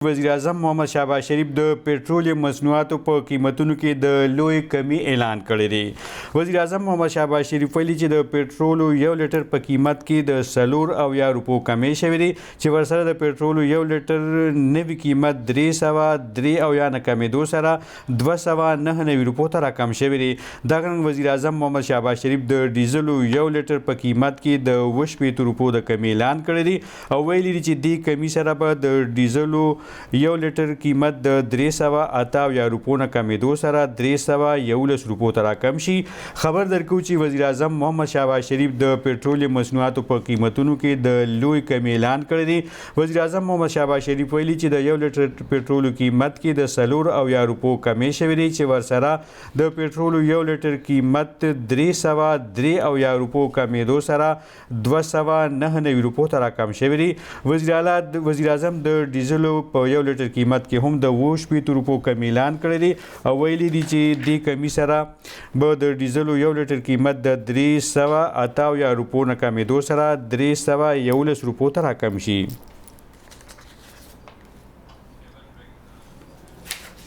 وزیراعظم محمد شهباز شریف د پټرولیم مصنوعاتو په قیمتونو کې د لوی کمی اعلان کړی دی. وزیراعظم محمد شهباز شریف ویلي چې د پټرولو یو لیټر په قیمت کې د 74 روپو کمی شوی دی، چې ورسره د پټرولو یو لیټر نوي قیمت 373 نه کمېدو سره 299 روپو ته راکم شوی دی. دغه رنګ وزیراعظم محمد شهباز شریف د ډیزلو یو لیټر په قیمت کې د 67 روپو د کمی اعلان کړی دی او ویلي دي چې دې کمی سره به د ډیزلو یو لیټر قیمت د 378 روپو نه کمېدو سره 311 روپو ته راکم شي. خبر درکو چې وزیراعظم محمد شهباز شریف د پټرولیم مصنوعاتو په قیمتونو کې د لوی کمی اعلان کړی دی. وزیراعظم محمد شهباز شریف ویلي چې د یو لیټر پټرولو قیمت کې د 74 روپو کمی شوی دی، چې ورسره د پټرولو یو لیټر قیمت 373 روپو کمېدو سره 299 روپو ته راکم شوی دی. وزیراعظم د ډیزلو په یو لیټر قیمت کې هم د 67 روپو کمی اعلان کړی دی او ویلي دي چې دې کمی سره به د ډیزلو یو لیټر قیمت د 378 روپو نه کمېدو سره 311 روپو ته راکم شي.